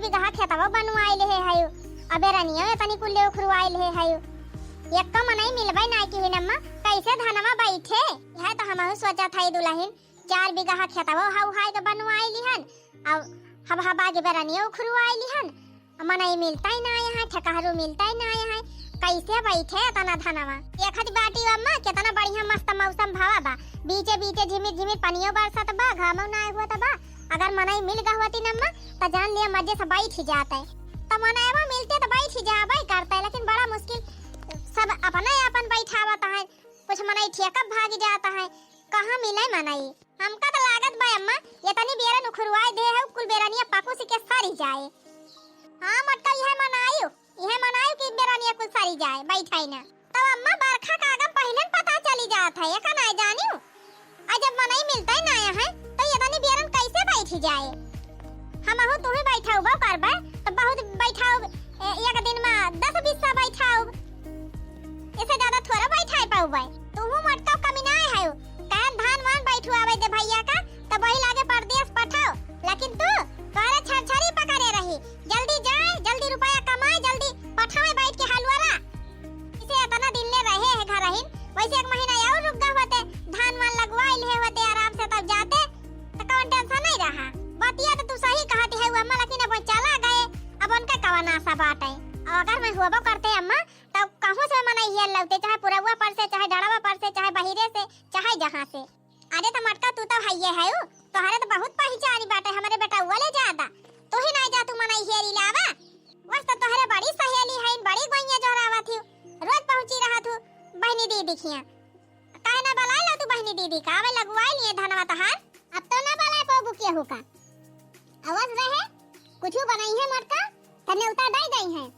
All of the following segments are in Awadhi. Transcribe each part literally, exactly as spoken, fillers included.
बिगहा खेतवा बनवाइ लेहे हयू, अबे रनिया में तनी कुल्ले उखरुवाइ लेहे हयू। एक्को मनई मिलबै नाहीं किहिन अम्मा, कैसे धनवा बैठे? यह तो हमहू सोचत हई दुलहिन, चार बिगहा खेतवा हउहाइ के बनवाइ लिहन, अब हब हबा के बेरनिया उखरुवाइ लिहन, मनई मिलतै नाहीं है, ठेकहरू मिलतै नाहीं है, कैसे बैठे एतना धनवा? देखत बाटी अम्मा, केतना बढ़िया मस्त मौसम भवा बा, बीचे बीचे झिमिर झिमिर पनियो बरसत बा, घामो नाहीं होत बा। अगर मनई मिल गहवती न अम्मा, त जान लिया मजे से बैठ जाते। त मनईवा मिलते त बैठ जाबे करते, लेकिन बड़ा मुश्किल, सब अपने अपन बैठावत है, कुछ मनई ठेका भाग जात है, कहाँ मिले मनई? हमका त लागत बा अम्मा, एतनी बेरन उखरुवाइ देहे हउ, कुल बेरनिया पकुसि के सरि जाए। हाँ मोटका, इहे मनायु, इहे मनायु कि बेरनिया कुल सरि जाए, बैठाई ना। तब अम्मा बरखा का आगम पहिलेन पता चलि जात है, एका नाहीं जानिउ? आ जब मनई मिलतै नाहीं है, त एतनी बेरन कैसे बैठि जाए? हमहू तुहीं बैठउबो करबै, त बहुत बैठाउब, ए, एक दिन मा दस बिस्सा बैठाउब। एसे ज्यादा थोड़ा बैठाइ पउबै। तुहू मोटका कमी नाहीं हउ। कहन धान वान बैठुआवै दे भइया का, त वही लागे परदेस पठाउ। लेकिन तू, तोहरे छरछरी पकड़े रही। जल्दी जाए, जल्दी रुपया कमाए, जल्दी पठाए बैठ के हलुआरा। इसे एतना दिन ले रहे हैं घरहिन, वैसे एक महीना अउर रुक गए होते, धान वान लगवाइ लेहे होते आराम से, तब जाते, त कौन tension नहीं रहा। बतिया त तू सही कहती है अम्मा, लेकिन अब वो चला गए, अब उनका कवन आसा बाटे। और अगर मैं हुआबो करते अम्मा, तब कहूँ से मनई हियर लौते, चाहे पुरौआ पर से, चाहे डड़वा पर से, चाहे बहिरे से, चाहे जहाँ से। अरे त मोटका, तू त हइये हउ, तोहरे त बहुत पहिचानी बाटे हमरे बेटउआ ले ज्यादा। तू ही नाहीं जा, तू मनई हेरी लावा। वस त तोहरे बड़ी सहेली हइन, बड़ी गोइयाँ जोहरावत हिउ, रोज पहुँची रहत हू बहिनी दीदी खियाँ। काहे ना बलाइ ला तू बहिनी दीदी का, आवे लगवाइ लिए धनवा तहार। अब तो ना बलाइ पउबू केहू का। अवस रहे, कुछु बनइहैं मोटका, त नेउता दइ दइहैं।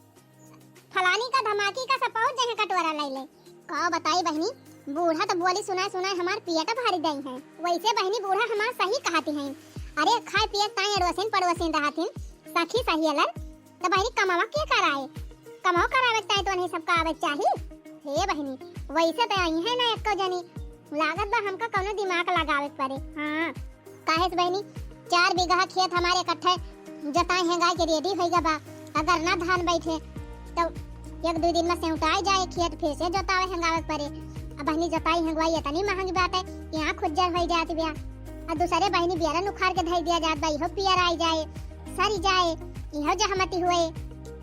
फलानी का धमाकी का सब पहुँच जइहैं कटोरा लइले। का बताई बहिनी, बूढ़ा त बोली सुनाए सुनाए हमार पेट भरि दइहैं। वइसे बहिनी बूढ़ा हमार सही कहति हइन। अरे खाए पिए ताईं अड़ोसिन पड़ोसिन रहतिन, सखी सहेलर, त बहिनी कमवा के कराए? कमवा करावे के ताईं त उन्हीं सबका आवे के चाही। हे बहिनी, वइसे त अइहैं ना एक्को जनी। लागत बा हमका कउनो दिमाग लगावे के परे। हाँ। काहे से बहिनी, चार बिगहा खेत हमारे इकट्ठे जोताई हेंगाई के ready होइ गा बा। अगर ना धान बैठे, तउ एक दुइ दिन मा सेउटाइ जाए खेत, फिर से जोतावे हेंगावे के परे। अब बहिनी, जोताई हेंगवाई एतनी महँगी बाटे कि आँख उज्जर होइ जात बिया। अउर दुसरे बहिनी बेरन उखार के धइ दिया जात बा, इहो पियराइ जाए, सरि जाए, इहो जहमती हुए।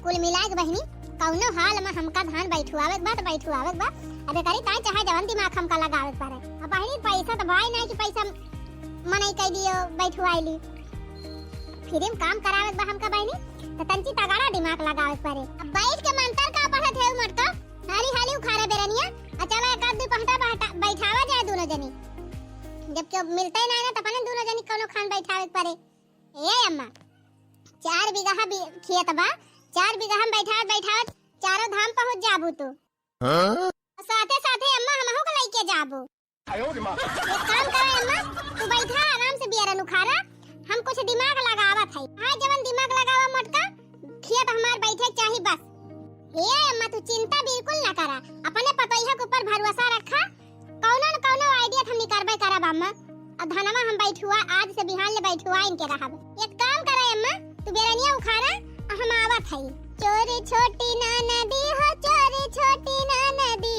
कुल मिलाइ के बहिनी, कउनो हाल मा हमका धान बैठुआवे के बा त बैठुआवे के बा। अब एकरी ताईं चाहे जवन दिमाग हमका लगावे के परे। अब बहिनी, पैसा त बाय नाहीं कि पैसा मनई कइ दियो, बैठवाइ ली। Free म काम करावे के बा हमका बहिनी, त तंची तगड़ा दिमाग लगावे के परे। अब बैठ के मंतर का पढ़त है मोटका, हाली हाली उखारा बेरनिया, अउर चला एक आध दुइ पहटा बहटा-, बैठावा जाए दुनो जनी। जब केहू मिलतै नाहीं ना, त अपने दुनो जनी कउनो खान बैठावे के परे। ए अम्मा, चार बिगहा बि-, खेत बा, चार बिगहा मा बैठावत बैठावत चारो धाम पहुँच जाबू तू। हाँ? साथे साथे अम्मा हमहू के लइके जाबू। आयो रे माँ। एक काम करा अम्मा, तू बैठा आराम से बियरन उखारा, हम कुछ दिमाग लगावत हई। हाँ, जवन दिमाग लगावा मोटका, खेत हमार बैठे चाही बस। हे अम्मा, तू चिंता बिल्कुल ना करा, अपने पतोहिया के ऊपर भरोसा रखा, कउनो न कउनो idea त हम निकरबे करब अम्मा। अब धनवा हम बैठुआ, आज से बिहान ले बैठुआ इनके रहब। एक काम करा अम्मा, तू बेरनिया उखारा, हम आवत हई। चोर छोटी ना नदी हो, चोर छोटी ना नदी,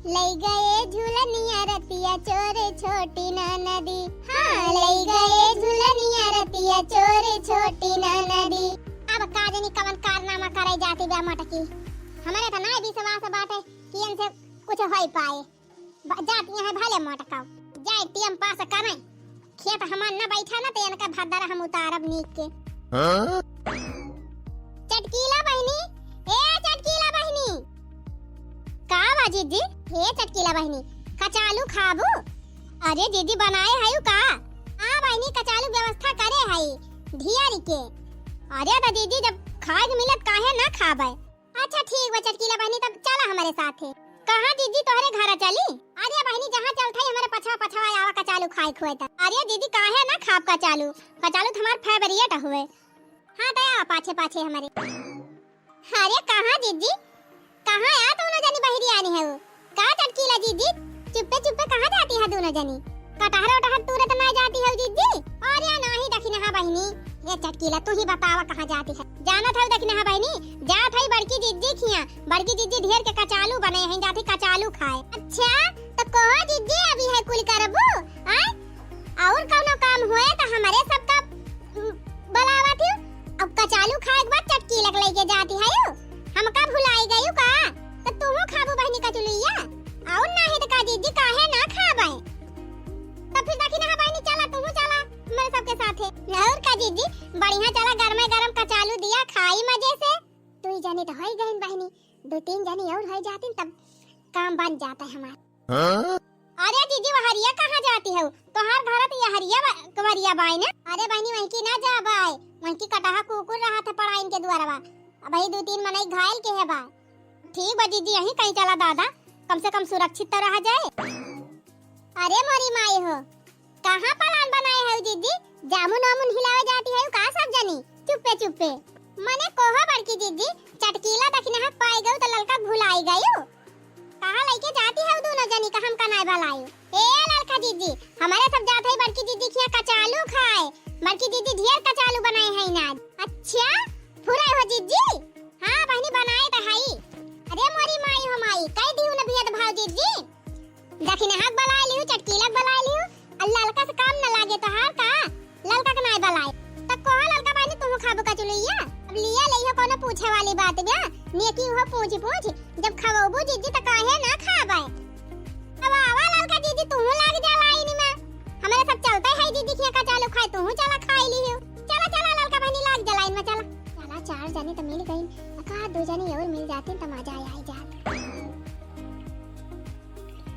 लइ गए झुलनिया रतिया चोर छोटी ना नदी। हाँ, लइ गए झुलनिया रतिया चोर छोटी ना नदी। अब का जनी कवन कारनामा करे जाती बा मोटकी। हमरे त नाहीं विश्वास बाटे कि इनसे कुछ होइ पाए। ब-, जाती हैं भले मोटका, जाए time pass करें। खेत हमार न बैठा न, त इनका भद्दर हम उतारब नीक के। हाँ? चटकीला बहिनी, ए चटकीला बहिनी। का बा जीजी? हे चटकीला बहिनी, कचालू खाबू? अरे जीजी, बनाए हयू का? हाँ बहिनी, कचालू व्यवस्था करे हई ढियारी के। अरे त जीजी, जब खाए के मिलत काहे ना खाबे? अच्छा ठीक बा चटकीला बहिनी, तब चला हमरे साथे। कहाँ जीजी, तोहरे घरा चली? अरे बहिनी, जहाँ चलत हई हमरे पछवा पछवा आवा, कचालू खाए खुए त। अरे जीजी, काहे ना खाब कचालू, कचालू त हमार favourite हुए। हाँ त आवा पाछे पाछे हमरे। अरे कहाँ जीजी, कहाँ आ दोनों जनी बहिरी आनी है वो? का चटकीला जीजी, चुप्पे चुप्पे कहाँ जाती है दोनों जनी? कटहर उटहर तूरे त ना जाती है जीजी? अरे नाहीं दखिनहा बहिनी, ए चटकीला, तू ही बतावा कहाँ जाती है? जानत हउ दखिनहा बहिनी, जात हई बड़की जिज्जी खिया। बड़की जिज्जी ढेर के कचालू बने हैं, जात हई कचालू खाए। अच्छा, त कहो जिज्जी, अबहिं कुल करबू? आय? अउर कउनो काम होए त हमरे सबका, उम, बुलावत हउ। अब कचालू खाए के बाद चटकीला के लइके जाती हउ। हमका भुलाई गयू का? त तुहू खाबू बहिनी कचुलुइया? अउर नाहीं त का जिज्जी, काहे ना खाबे? तब फिर दखिनहा बहिनी, चला, तुहू चला हमरे सबके साथे। अउर का जिज्जी, बढ़िया चला, गरमे गरम कचालू दिया, खाई मजे से। दुई जनी त होइ गइन बहिनी, दुइ तीन जनी अउर होइ जातिन, तब काम बन जात हमार। हाँ? अरे जिज्जी, वहरिया कहाँ जाती हउ? तोहार घर त यहरिया बा-, कवरिया बाय ना? अरे बहिनी, वहीं की ना जा बाय, वहीं की कटहा कुकुर रहत है पड़ाइन के दुआरवा। अबहीं दुइ तीन मनई घायल के है बाय। ठीक बा जिज्जी, यहीं कहीं चला दादा, कम से कम सुरक्षित त रहा जाए। अरे मोरी माई हो, कहाँ plan बनाए हउ जिज्जी? जामुन वामुन हिलावे जाती हउ का सब जनी? चुप्पे चुप्पे। मने कोहो बड़की जिज्जी, चटकीला दखिनहा पाई गयू त ललका भुलाई गयू। कहाँ लइके जाती हउ दुनो जनी का हमका नाय बलायू? ए ललका जिज्जी, हमरे सब जात हई बड़की जिज्जी खिया कचालू खाए। बड़की जिज्जी ढेर कचालू बनाए हइन आज। अच्छा, फुरै हो जिज्जी? हाँ बहिनी, बनाए त हई। अरे मोरी माई हो माई, कई दिहू न भेदभाव जिज्जी। दखिनहा क बलाए लिहू, चटकीला क बलाए लिहू, अउर ललका से काम न लागे तोहार का? ललका क नाय बलाए। त कहो ललका बहिनी, तुहू खाबू कचुलुइया? अब लिया लेइहो, कउनो पूछे वाली बात बा? नेकी हो पूछ पूछ, जब खवबू जिज्जी त काहे ना खाबे? अब आवा ललका जिज्जी, तुहू लाग जा लाइन में। हमरे सब चलते हई जिज्जी खिया कचालू खाए, तुहू चला खाई लिहू। चला चला ललका बहिनी, लाग जा लाइन में, चला। चला, चार जनी त मिल गइन, का दुइ जनी अउर मिल जातिन त मजा आई जात।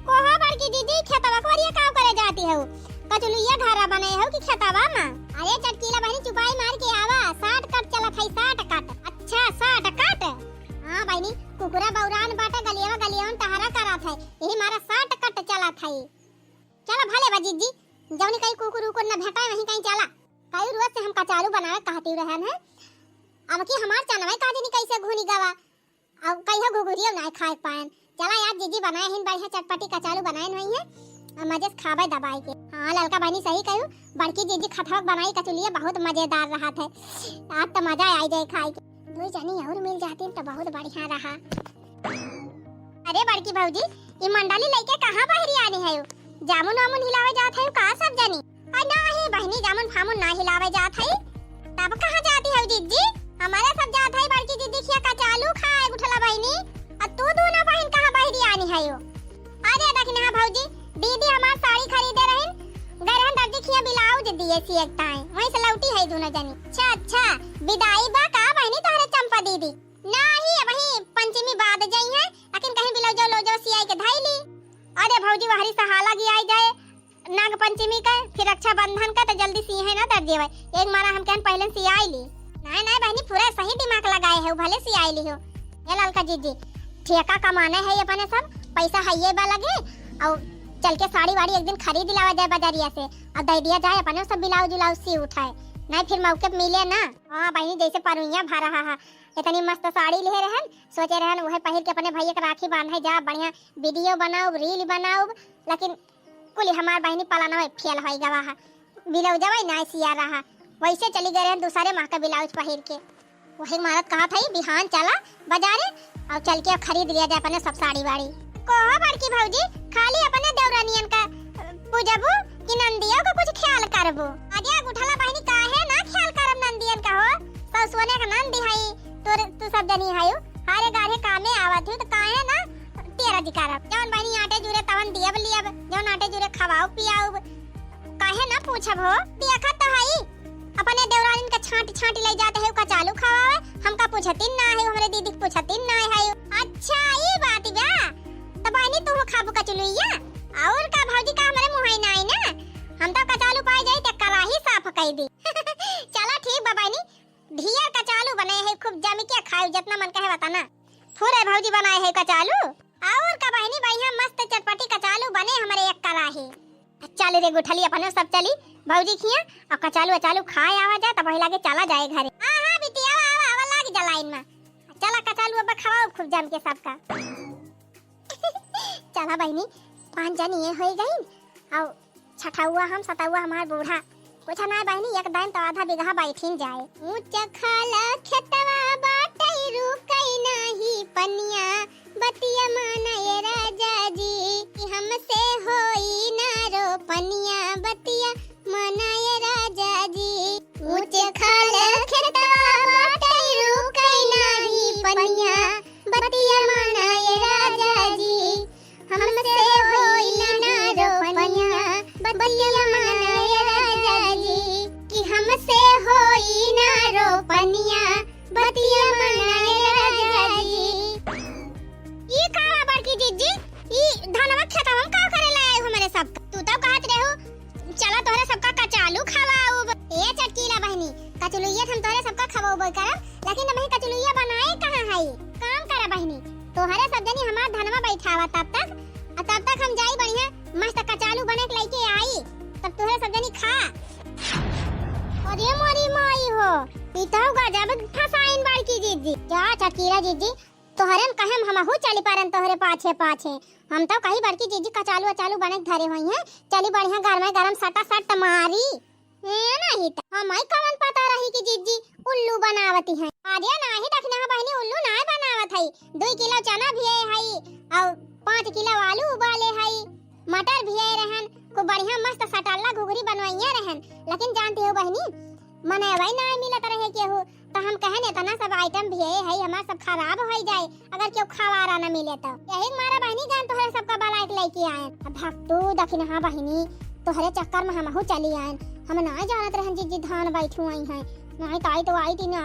कोहो बड़की जिज्जी, खेतवा कवरिया काम करे जाती हउ? कचुलुइया घरा बने हउ कि खेतवा मा? अरे चटकीला बहिनी, चुपाई मार के आवा, shortcut चलत हई, shortcut। अच्छा, shortcut? हाँ बहिनी, कुकुरा बौरान बाटे, गलियवा गलियवन टहरा करत है, यही मारा shortcut चलत हई। चला भले बा जिज्जी, जौनी कहीं कुकुर उकुर न भेटाए, वहीं कहीं चला। कई रोज से हम कचालू बनावे कहती रहन है, अब की हमार चनवा का जनी कैसे घुनी गवा। अब कहियो घुघुरियो नाय खाए पाएन। चला यार, जिज्जी बनाए हिन बढ़िया चटपटी कचालू बनाए हुई है, अब मजे से खाबे दबाई के। हाँ, ललका बहिनी सही कहू, बड़की जिज्जी खतवक बनाई कचुलिया बहुत मजेदार रहत है। आज तो मजा आई जाए खाए के। दुई जनी और मिल जाती तो बहुत बढ़िया रहा। अरे बड़की भौजी, ई मंडली लइके कहाँ बहरी आनी है? जामुन वामुन हिलावे जात है का सब जनी? अरे नाही बहिनी, जामुन फामुन ना हिलावे जात हई। तब कहाँ जाती हऊ जिज्जी? हमरे सब जात हई बड़की जिज्जी खिया कचालू खाए गुठला बहिनी। अ तू दूनो बहिन कहाँ बहरी आनी हयो? अरे दखिनहा भौजी, दीदी हमार साड़ी खरीदे रहिन, गए रहन दर्जी खिया ब्लाउज दिए सिए के ताई, वहीं से लौटी हई दूनो जनी। अच्छा अच्छा, बिदाई बा का बहिनी तोहरे चंपा दीदी? नाही, अबही पंचमी बाद जइहैं, लेकिन कहीं ब्लाउज उलाउज सियाई के धई ली। अरे भौजी, वहरी सहाला गियाई जाए, नाग पंचमी का, फिर रक्षाबंधन का, तो जल्दी सिए ना दर्जी भाई। एक मारा हम कहन पहले सियाई ली। नाय, नाय बहनी, पूरा सही दिमाग लगाए है, भले सियाई ली हो। ए ललका जिज्जी, ठेका कमाने है अपने सब, पैसा है ये बा लगे, और चल के साड़ी वाड़ी एक दिन खरीद लावा जाए बाजारिया से, और दे दिया जाए अपने सब ब्लाउज उलाउज सी उठाए, नहीं फिर मौके पे मिले ना। हाँ बहनी, जैसे परुइया भा रहा है, इतनी मस्त साड़ी लिहे रहन, सोचे रहन वह पहिर के अपने भैया के राखी बांधे जा, बढ़िया वीडियो बनाउब, रील बनाउब, लेकिन कुल हमार बहिनी पलाना में फेल होई गवा है। ब्लाउजवा ही नाय सिया रहा, वैसे चली गए रहन दूसरे माह का ब्लाउज पहिर के। वही मारत कहा था, बिहान चला बाजारे और चल के खरीद लिया जाए अपने सब साड़ी वाड़ी। कोहो बड़की भौजी, खाली अपने देवरानियन का, अ, पूजबू कि नंदियों का कुछ ख्याल करबू? अरे गुठला बहिनी, काहे ना ख्याल करब नंदियन का हो? ससुने का नंदी हई, तोरे, तू सब जनी हयू, हारे गारे कामे आवत हई, तो काहे ना तेरा जी करब? जौन बहिनी आटे जुरे तवन दियब लियब, जौन आटे जुरे खवाउब पियाउब, काहे ना पूछब हो? देखत तो हई, अपने देवरानिन का छांट छांट ले जात है, कचालू खवावे, हमका पूछतिन ना है, हमरे दीदी के पूछतिन ना है। अच्छा, ई बात बा, तो बहिनी तू खाबू कचलुइया? और का भौजी, का हमरे मुँह है ना, ना? हम तो कचालू पाए जाई, ते कराही साफ कई दी। चला ठीक बा बहिनी, ढेर कचालू बने है, खूब जम के खायू, जितना मन कहे वतना। फुरे भौजी बनाए है कचालू। और का बहिनी, बढ़िया मस्त चटपटी कचालू बने हमरे एक कराही। चल रे गुठली, अपने सब चली भौजी खिया और कचालू अचालू खाए आवा जा, तब वही लागे चला जाए घरे। हाँ, हाँ, बिटिया, आवा, आवा, आवा, लाग जा लाइन में। चला कचालू अब खवाओ खूब जम के सबका। चला बहिनी, पाँच जनी ये होई गई, और छठौआ हम, सतौआ हमार बूढ़ा। कुछ ना बहिनी, एक दाईं तो आधा बिगहा बैठिन जाए। ऊँच खाला खेतवा बाटै, रुकै नाहीं पनिया, बतिया माना ए राजा जी, कि हमसे होई ना रोपनिया, बतिया माना ए राजा जी। ऊँच खाला खेतवा बाटै, रुकै नाहीं पनिया, बतिया माना ए राजा जी, हमसे होई ना रोपनिया, बतिया माना ए राजा जी, कि हमसे होई ना रोपनिया, बतिया माना ए राजा जी। ई का बा बड़की जिज्जी, ई धनवा खेतवा में का करे लाए हो हमरे सब? तू तो कहत रहो चला तोहरे सबका कचालू खवाउब। ए चटकीला बहिनी, कचलुइया त हम तोहरे सबका खवाउबे करब, लेकिन अबहीं कचलुइया बनाए कहाँ हई? काम करा बहिनी, तोहरे सब जनी हमार धनवा बैठावा तब तक, आ तब तक हम जाई बढ़िया मस्त कचालू बने के लइके आई, तब तोहरे सब जनी खा। अरे मोरी माई हो, ई तो गजब फसाइन बड़की जिज्जी। जा चटकीला जिज्जी, तोहरे न कहे हमहू चली परन तोहरे पाछे पाछे। हम तो कही बड़की जिज्जी कचालू अचालू बने के धरे होइहैं, चली बढ़िया गरमे गरम सटा सट मारी। ए नाहीं त हमई कवन पता रही कि जिज्जी उल्लू बनावती हैं। अरे नाहीं दखिनहा बहिनी, उल्लू नाहीं बनावत हई। दुई किलो चना भिये हई अउर पाँच किलो आलू उबाले हई, मटर भिये रहन, खूब बढ़िया मस्त सटल्ला घुघरी बनवइये रहन, लेकिन जानती हो बहिनी, मनई नाहीं मिलत रहे केहू, त हम कहन एतना सब item भिये हई, हमार सब खराब होइ जाए। अगर केहू खवारा न मिले तो। यही मारा बहिनी जान तोहरे सबका बलाइ के लइके आएन। अब भक्तू दखिनहा बहिनी, तोहरे चक्कर में हमहू चली आएन। हम नाहीं जानत रहन जिज्जी धान बैठू आई हैं। नाहीं त आई तो आई थी ना।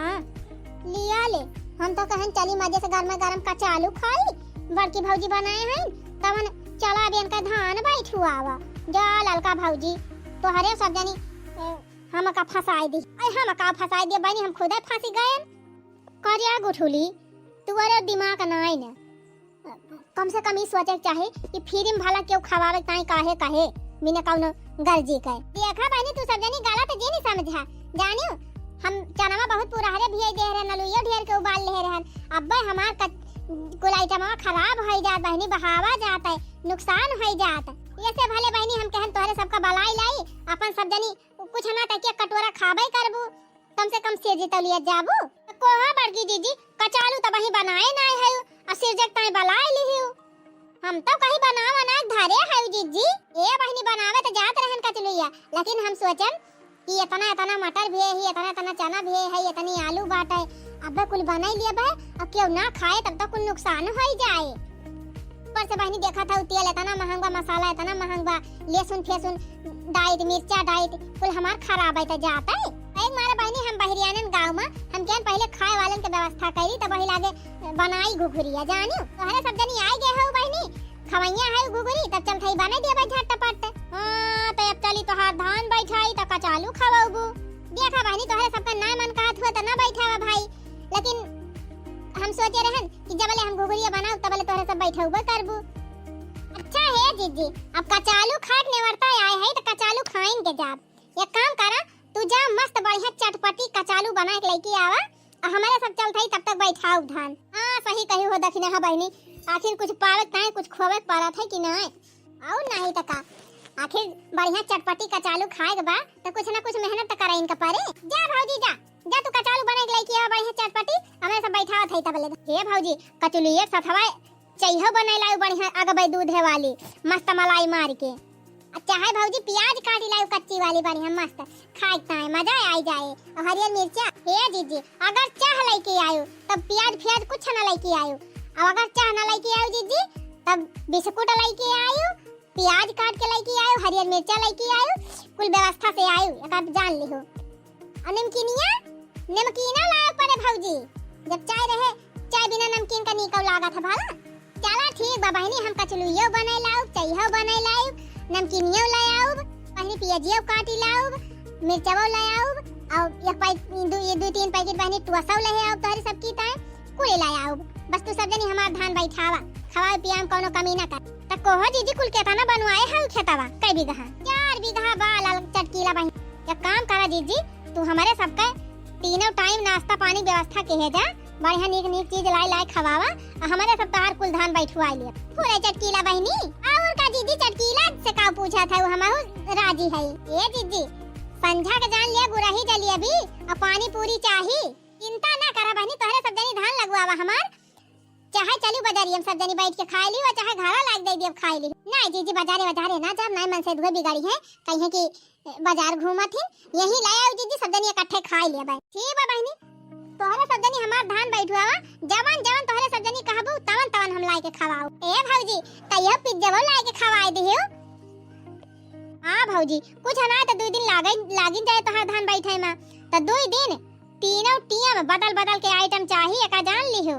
लिया ले, हम तो कहन चली मजे से गरमे गरम कचालू खाई, बड़की भौजी बनाए हैं, तवन चला अब इनका धान बैठू आवा। जा ललका भौजी, तोहरे सब जनी, ए, हमका फंसाई दी। अरे हमका फंसाई दी बहिनी, हम खुदे फंसी गएन। करिया गुठुली, तू अरे दिमाग नाई न। कम से कम ई सोचे के चाहे कि free में भला केहू खवावे के ताई काहे कहे, बिना कौनो गर्जी के। देखा बहिनी, तू सब जनी गलत जिन समझा। जानियो, हम चनवा बहुत पुरहरे भिये दे रहे, आलुइयो ढेर के उबाल ले रहन। अब्बे हमार कच-, कुल itemवा खराब होइ जात बहिनी, बहावा जात है, नुकसान होइ जात। ऐसे भले बहिनी हम कहन तोहरे सबका बलाई लाई, अपन सब जनी कुछ ना तकिया कटोरा खाबे करबू। कम से कम सिरजी तौ लिया जाबू। त कोहा बड़की जिज्जी, कचालू त अबहीं बनाए नाई हयू, आ सिरजे के ताई बलाए लिहियू। हम तौ कही बनावा ना धरे हयू जिज्जी। ए बहिनी बनावे त जात रहन कचलुइया, लेकिन हम सोचन कि एतना एतना मटर भिये ही, एतना एतना चना भिये है, एतनी आलू बाटे, अब्बे कुल बनाई लिया बे, अब केहू ना खाए तब तो कुल नुकसान होइ जाए। ऊपर से बहिनी देखत हऊ तेल एतना महंग बा, मसाला एतना महंग बा, लहसुन फेसुन डाइट, मिर्चा डाइट, कुल हमार खराब है त जात है। एक मारे बहिनी हम बहरियानन गाँव में, हम केन पहिले खाए वालन के व्यवस्था करी, तब वही लागे बनाई घुघुरिया। जानियो, तोहरे सब जनी आइ गए हऊ बहिनी, खवैया है घुघुरी, तब चल थई बने दिया भाई झटपट। हाँ, त अब चली तोहार धान बैठाई, त कचालू खवाबू। देखा बहिनी, तोहरे सबका ना मन कहत हुआ त ना बैठावा भाई, लेकिन हम सोचे रहन कि जबले हम घुघुरिया बनाऊ, तबले तोहरे सब बैठउबे करबू। अच्छा हे जिज्जी, अब कचालू खाट नेवरता आए है, त कचालू खाइन के जाब। एक काम करा, तू जा मस्त बढ़िया चटपटी कचालू बना के लइके आवा, आ हमरे सब चलत हई तब तक बैठाउब धान। हाँ, सही कही हो दखिनहा बहिनी, आखिर कुछ पावे के ताई कुछ खोवे के परत है कि नाई? अउर नाहीं त का, आखिर बढ़िया चटपटी कचालू खाए के बा, त कुछ ना कुछ मेहनत त करइन के परे। जा भौजी जा, जा तू कचालू बना के लइके आवा बढ़िया चटपटी, हमरे सब बैठावत हई तबले। हे भौजी, कचलुइया के सथवा चइहो बनाई लायू बढ़िया अगबे दूधे वाली, मस्त मलाई मार के। आ चाहे भौजी पियाज काटी लायू कच्ची वाली बढ़िया मस्त, खाए के ताई मजा आई जाए। और हरियर मिर्चा, हे जिज्जी, अगर चाह लइके आयू तब पियाज फियाज कुछ ना लइके आयू। और अगर चाह ना लइके आयू जिज्जी तब बिस्कुट लइके आयू, पियाज काट के लइके आयू, हरियर मिर्चा लइके आयू, कुल व्यवस्था से आयू, एक बात जान लिहो। आ नमकीनिया, नमकीना लावे पड़े भौजी, जब चाय रहे, चाय बिना नमकीन का नीकौ लागत है भला। चला ठीक बा बहिनी, हम कचलुइयो बनाई लाउब, चइहो बनाई लाउब, नमकीनियो ले आउब, बहिनी पियजियो काटी लाउब, मिर्चवो ले आउब, और एक पैक-, दू, ये दू तीन पैकेट बहिनी टुअसौ ले आउब तोहरी सबकी ताई, कुल ले आउब। बस तू सब जनी हमार धान बैठावा, खवाए पियाए में कौनो कमी ना कर। त कोहो जिज्जी कुल केतना बनवाए हऊ खेतवा, कै बीघा? चार बीघा बा लाल चटकीला बहिनी। एक काम करा जिज्जी, तू हमरे सबके तीनों टाइम नाश्ता पानी व्यवस्था किहे जा, बढ़िया नीक नीक चीज लाई लाई खवावा, आ हमरे सब तोहार कुल धान बैठवाई लिया। फुरे चटकीला बहिनी, और का जिज्जी चटकीला से का पूछत हऊ, हमहू राजी है। ए जिज्जी, संझा के जान लिया गुरही जलेबी अउर पानी पूरी चाही। चिंता ना करा बहिनी, तोहरे सब जनी धान लगवावा हमार। चाहे चलू बजारी, हम सब जनी बैठ के खाए ली, चाहे घरा लाग दे दियब खाए ली। नहीं जीजी, बजारे बजारे ना जाब, नहीं मन से दुहे बिगाड़ी है, कहिए कि बाजार घूमत ही, यहीं ले आओ जीजी, सब जनी इकट्ठे खाए लिया भाई। ठीक बा बहिनी, तोहरे सब जनी हमार धान बैठुआवा, जवन जवन तोहरे सब जनी कहबू, तवन तवन हम लाए के खवाऊ। ए भौजी, कहियो पिज्जा वो लाए के खवाए दिहियो। हाँ भौजी, कुछ ना तो दुई दिन लागे, लागिन जाए तोहार धान बैठे में, तो दुई दिन तीनों टीम बदल बदल के आइटम चाही, एका जान लिहो।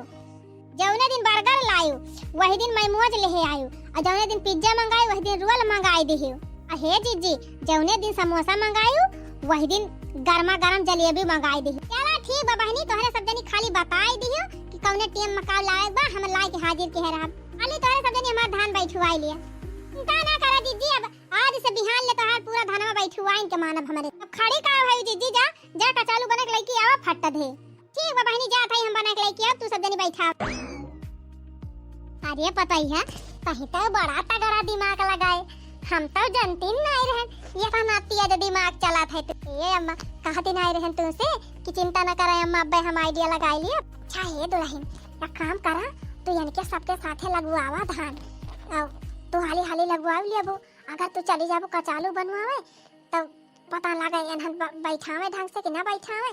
जौने दिन बर्गर लायू, वही दिन मोमोज लेहे आयू, अउर जौने दिन पिज्जा मंगायू, वही दिन रोल मंगाई दिहियो। आ हे जीजी, जौने दिन समोसा मंगायू, वही दिन गर्मा गर्म जलेबी मंगाई दिहियो। चला ठीक बा बहिनी, तोहरे सब जनी खाली बताई दिहियो कि कौने टीम में का लाए बा, हम लाए के हाजिर के रहब। खाली तोहरे सब जनी हमार धान बैठुआई लिया। चिंता ना करा जीजी, अब आज से बिहान ले तोहार पूरा धनवा बैठुआइन के मानब हमरे। अब खड़ी का भई जीजी, जा, जा कचालू बने के लइके आवा फट दे। ठीक बा बहिनी, जात हई हम बना के लइके, अब तू सब जनी बैठा। अरे पतोहिया, कहीं तो बड़ा तगड़ा दिमाग लगाए, हम तो जनती नाई रहन ये तना तेज दिमाग चलत है। तो ए अम्मा, कहती नाई रहन तुमसे कि चिंता न करे अम्मा, अब्बे हम आइडिया लगाई लिए। अच्छा हे दुलहिन, एक काम करा, तू इनके सबके साथे लगवावा धान, अउ तू हाली हाली लगवा लेबू, अगर तू चली जाबू कचालू बनवावे तो पता लगे एनहन ब-, बैठावे ढंग से कि ना बैठावे।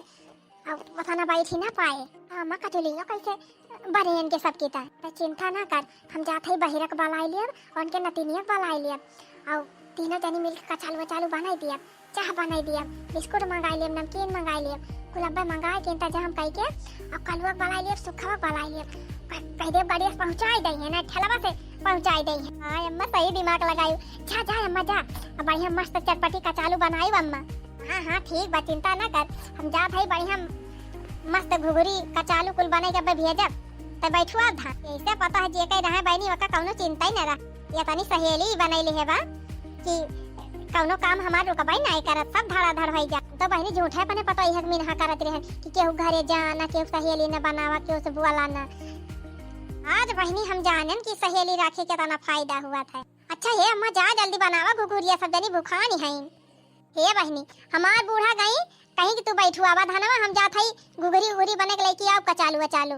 अब पता ना बैठी ना पाए। अम्मा कचुलिया कैसे बने इनके सबके ता। तो चिंता ना कर, हम जात हई बहिरक बलाई लेब अउर उनके नतिनिया बलाई लेब। अउ तीनों जनी मिलके कचालू वचालू बनाई दियब, चाह बनाई दियब, बिस्कुट मंगाई लेब, नमकीन मंगाई लेब, कुल अब्बे मंगाई के इंतजाम कई के अउ कलुआ बलाई लेब, सुखवा बलाई लेब। कह, कह देब गाड़िया से पहुँचाई दई है ना, ठेलवा से पहुँचाई दई है। हाँ अम्मा, सही दिमाग लगाई। जा, जा अम्मा जा, अब बढ़िया मस्त चटपटी कचालू बनाई अम्मा। हाँ, हाँ, ठीक बा, चिंता ना कर, हम जात हई बढ़िया मस्त घुघुरी कचालू कुल बने के अब्बे भेजब, त बैठुआ धान। ऐसे पता है जे कहीं रहे बहिनी, ओका कौनो चिंता ही ना रह। ये तनी सहेली बनैली है बा कि कौनो काम हमार रुकबई नाई करत, सब धड़ाधड़ होई जा। तो बहिनी झूठे अपने पतोहिया के मिनहा करत रहन कि केहू घरे जा ना, केहू सहेली ना बनावा, केहू से बोला ना। आज बहिनी हम जानन कि सहेली राखे के तना फायदा हुआ था। अच्छा हे अम्मा, जा जल्दी बनावा घुघुरिया, सब जनी भुखानी हईन। हे बहिनी, हमार बूढ़ा गई कहीं कि तू बैठुआवा धनवा, हम जात हई घुघरी उघरी बने के लइके आउब, कचालू वचालू।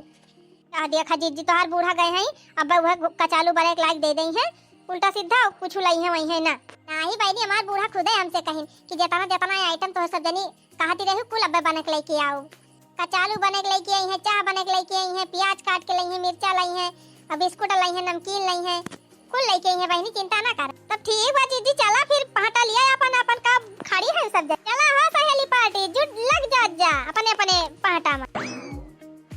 कह देखा जीजी, तोहार बूढ़ा गए हई, अब वह घु-, कचालू बने के लायक दे दई है, उल्टा सीधा कुछ लई है वही है ना। नाही बहिनी, हमार बूढ़ा खुदे हमसे कहिन कि जेतना जेतना आइटम तोह सब जनी कहती रही कुल अब्बे बने के लइके आउब। कचालू बने के लइके आई है, चाह बने के लइके आई है, प्याज काट के लई है, मिर्चा लई है, और बिस्कुट लई है, नमकीन लई है, कुल लइके आई है बहिनी, चिंता ना कर। तब ठीक बा जीजी, चला फिर पहटा लिया अपन, अपन का खड़ी है सब जन। चला हो सहेली पार्टी, जुट लग जा, जा अपने अपने पहटा में।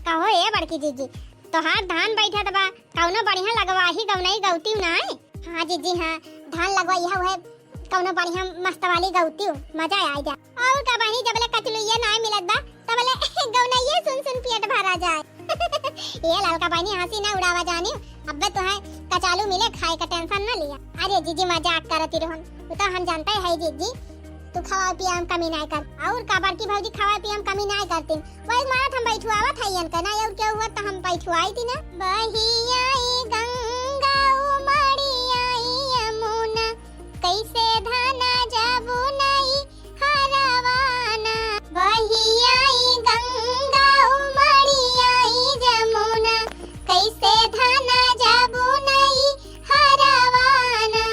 कहो ए बड़की जीजी, तोहार धान बैठत बा, कौनो बढ़िया लगवाही गौनई गौती नाई? हाँ जीजी हाँ, धान लगवाई है, वह कौनो बढ़िया मस्त वाली गौती, मजा आ जा। और का बहिनी, जबले कचलुइया नाई मिलत बा, तबले गौनइये सुन सुन पेट भरा जाए। ये ललका बहिनी, हंसी ना उड़ावा जानी, अब्बे तोहे कचालू मिले, खाए का tension ना लिया। अरे जीजी, मजाक करती रहन, वो तो हम जानते हैं जीजी, तू खावा पिया में कमी नाई कर। और का बड़की भौजी, खावा पिया में कमी नाई करती। वही मारत हम बैठुआवत है इनका ना, और क्या हुआ तो हम बैठुआई थी ना। बहिया ई गंगा उमड़िया ई यमुना, कैसे धाना जाबू नई हरवाना। बहिया ई गंगा उमड़िया ई जमुना, कैसे धाना जाबू नई हरवाना।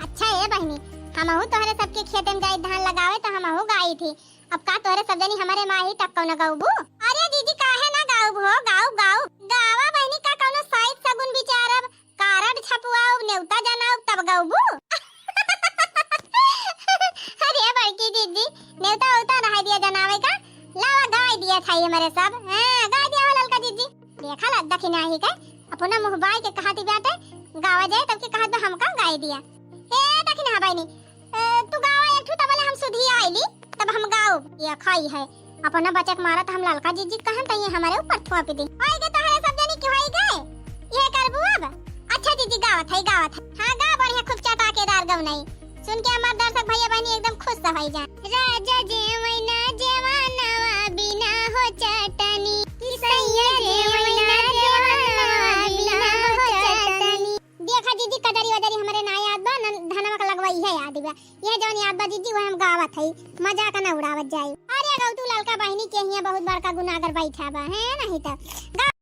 अच्छा ए बहिनी, हमहू तोहरे सबके खेते में जाई धान लगावे तो हमहू गाई थी। अब का तोहरे सब जनी हमरे माही तक कौनो गौबू? अरे दीदी, काहे ना गाउब हो, गाउब, गाउब। गावा बहिनी, का कौनो साइत सगुन विचारब, कार्ड छपवाउब, नेवता जनाउब, तब गौबू। अरे बड़की दीदी, नेवता उवता रह दिया जनावे का, लावा गाय दिया था हमरे सब। हाँ, गाय दिया हो ललका दीदी। देखा ला दखिनाही के, अपना मुँह बाई के कहती बाटे, गावा जाए तब के कहत बा हमका गाय दिया। ए दखिना बहिनी, ए, तू गावा एक ठू तबले हम सुधी आइली, तब हम गाउब। ये खाई है, अपना बचक मारा त हम ललका जीजी कहन त ये हमारे ऊपर थोप दी। होई गे तोहरे सब जनी की होई गे, ये करबू अब? अच्छा जीजी गावत है, गावत है। हाँ गा बढ़िया, खूब चटाकेदार गौनई। सुन के हमार दर्शक भैया बहिनी एकदम खुश होई जाए। राजा जेवना जेवनवा बिना हो चटनी, कि सैया जेवना जेवनवा बिना हो चटनी। देखा जीजी, कजरी वजरी हमरे ना याद बा, न धनवा का लगवाई है यार। दिबा। ये जौन याद बा दीदी, वो हम गावत हई, मजाक न उड़ावत जाई। अरे गौतू, ललका बहिनी के हियाँ बहुत बड़का गुनागर बैठा बा, है नहीं त।